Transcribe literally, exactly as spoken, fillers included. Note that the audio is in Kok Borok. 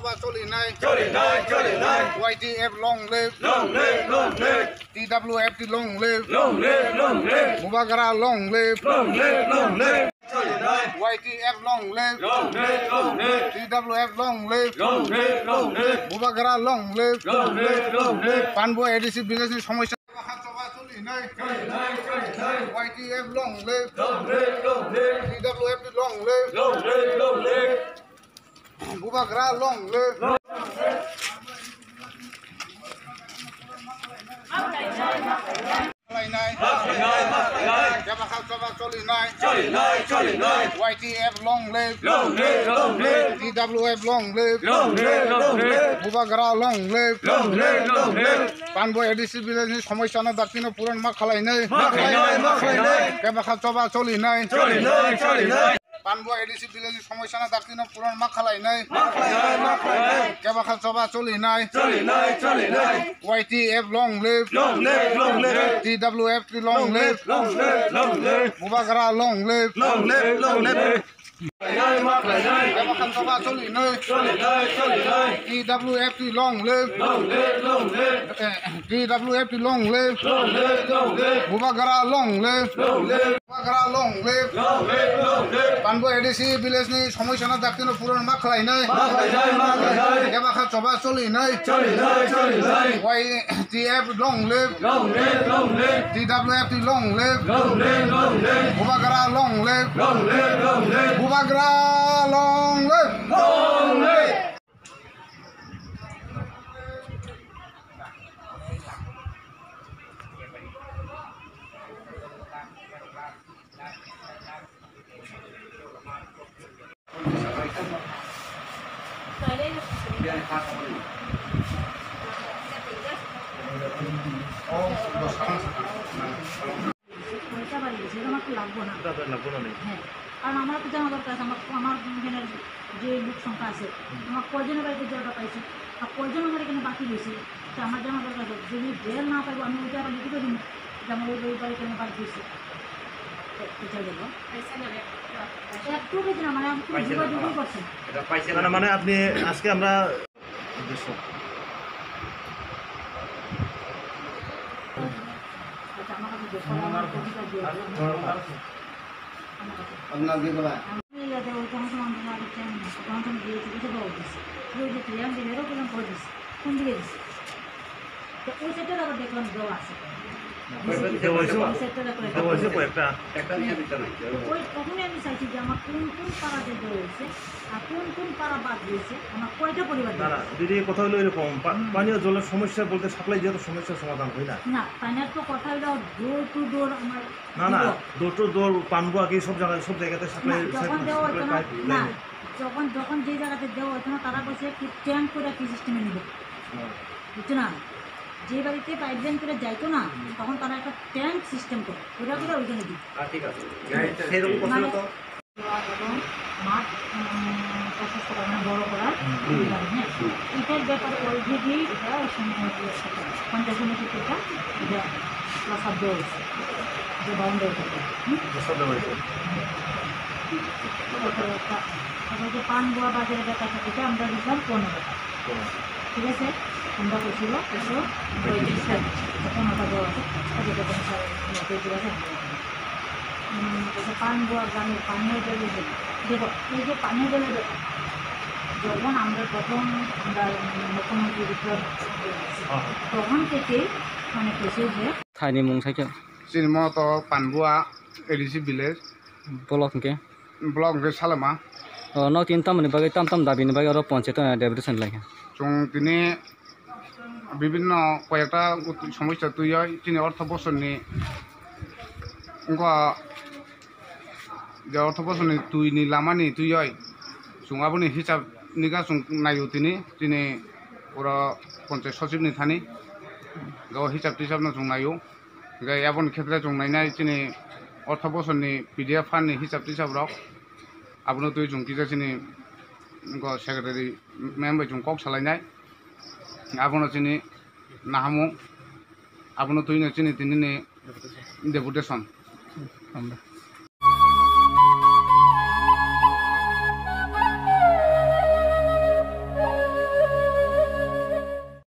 Cholinai, cholinai, cholinai. Y T F long live. Long live, long live. T W F T long live. Long live, long live. Bubagra long live. Long live, long live. Cholinai. Y T F long live. Long live, long live. T W F long live. Long live, long live. Bubagra long live. Long live, long live. Panbua A D C village ni somosa. Cholinai, cholinai, cholinai. Y T F long live. Long live, long live. T W F T long live. Long live, long live. Bubagra long live. Khlainai. Kebakha choba cholinai. Cholinai, cholinai. Y T F long live. Long live, long live. T W F long live. Long live, long live. Bubagra long live. Long live, long live. Panbua A D C village ni somosa no dakti no puron ma khlainai. Ma khlainai, ma khlainai. Kebakha choba cholinai. Cholinai, cholinai. Panbua A D C village ni somosa no dakti no puron ma khlainai. Ma khlainai, ma khlainai. Kebakha choba cholinai. Cholinai, cholinai. Y T F long live. Long live, long live. T W F T long live. Long live, long live. Bubagra long live. Long live, long live. Khlainai, ma khlainai. Kebakha choba cholinai. Cholinai, cholinai. T W F T long live. Long live, long live. Eh, T W F T long live. Long live, long live. Bubagra long live. Long live. Bubagra long live. Long live, long live. Panbua A D C village ni somosa no dakti no puron ma khlainai. Ma khlainai, ma khlainai. Kebakha choba cholinai. Cholinai, cholinai. Y T F long live. Long live, long live. T W F T long live. Long live, long live. Bubagra long live. Long live, long live. Bubagra long live. Long live. পয়সা বাড়ি গেছে, এটা আমার তো লাগবো না। এটা তো লাগবো না, নেই। হ্যাঁ, কারণ আমার তো জানা দরকার আছে, আমার, আমার এখানে যে লোক সংখ্যা আছে, হুম। আমার কয়জনের বাড়িতে জলটা পাইছে, আর কয়জন আমার এখানে বাকি রয়েছে, তো আমার জানা দরকার আছে। যদি জেল না পাইবো, আমি ওইটা আবার লিখিত দিন যে আমার ওই, ওই বাড়িতে আমি বাদ দিয়েছি। তো এটা গেল। একটু বেশি না, মানে আমি কোনো পাইছে না, যোগাযোগই না। করছি না। এটা পাইছে না। মানে, মানে আপনি আজকে আমরা উদ্দেশ্য। আচ্ছা, আমার কাছে যে ফোন নাম্বার, কবিতা দিয়ে দিন। আপনার যেগুলা। আমি ইয়াতে ওই তখন তো আমাদের আগে ট্রেন না, তখন তো আমি গিয়েছি, কিছু বলে দিছি। ওই যে তুই আমি দিলে এরকম করে দিছি। কোন দিকে দিছি? তো ওই সেটটা আবার দেখলাম দেওয়া আছে। দেওয়া হয়েছে? ওই সেটটা দেখো, দেওয়া হয়েছে কয়েকটা। একটা নিয়ে দিতে নাই। ওই তখনই আমি চাইছি যে আমার কোন কোন পাড়াতে দেওয়া হয়েছে। আর কোন কোন পাড়া বাদ দিয়েছে, আমার কয়টা পরিবার না, না, বাদ দিয়েছে? দিদি, কথা হলো এরকম, পা-, হুম। পানীয় জলের সমস্যা বলতে সাপ্লাই দিয়ে তো সমস্যার সমাধান হয় না। না, পানীয় তো কথা হলো door to door আমার না, না, দিব। Door to door পানবো আর কি সব জায়গায়, সব জায়গাতে না, সাপ্লাই, যখন সাপ্লাই, দেওয়া সাপ্লাই হতো না, পাইপ না, লাইন। যখন, যখন যে জায়গাতে দেওয়া হতো না, তারা বলছে কি ট্যাঙ্ক করে কি সিস্টেমে নিবে, হুম। বুঝছো না? যে বাড়িতে পাইপ লাইন করে যাইতো না, হুম। তখন তারা একটা ট্যাঙ্ক সিস্টেম করে, ওরা করে ওইখানে দিবে। হ্যাঁ, ঠিক আছে। সেরকম করছিল মানে তো। এবং মাঠ, উম, প্রশস্ত করা, মানে বড় করার হুম। ব্যাপারে, হ্যাঁ। হুম। এটার ব্যাপারে already এটা ওই সময় পঞ্চায়েত সমিতিতে এটা, এটা প্রস্তাব দেওয়া হয়েছে, যে বাউন্ডারি করতে। হুম? প্রস্তাব দেওয়া হয়েছে। তারপরে একটা, তারপরে যে পানবুয়া বাজারে বেচা থাকে, এটা আমরা দিতাম পনেরো টাকা। পনেরো। ঠিক আছে? আমরা করছিল একশো পঁয়ত্রিশ টাকা, পনেরো টাকা দেওয়া আছে। আচ্ছা, ঠিক আছে, আমরা উম, এই যে পানবুয়া গ্রামে পানীয় জলের জন্য, দেখো, এই যে পানীয় জলের ব্যাপার, যখন আমরা প্রথম আমরা মুখ্যমন্ত্রী বিপ্লব দেব, হ্যাঁ। তখন থেকেই মানে কইছে যে Thaini mung sai khe? Chini mo to Panbua A D C village. Block hwnkhe? Block hwnkhe Salama. O, nok tin tamoni bagwi tam tam dabini bagwi oro ponchayat, eh, deputation lai kha? Chwng tini bibhinno koyekta ut-, somosya twiwi chini ortho bosorni wngkha je ortho bosorni twini lamani twiwi chwng aboni hisab nika chwng naio tini, chini oro ponchayat sochibni thani o hisab tisabno chwng naio. Hwnkhe aboni khetre chwng nainai chini ortho bosorni P D F fund ni hisab tisabrok, abono twiwi chwng kisa chini go secretary ma'am bai chwng kok salainai. Abono chini nahamung, abono twino chini tinini deputation.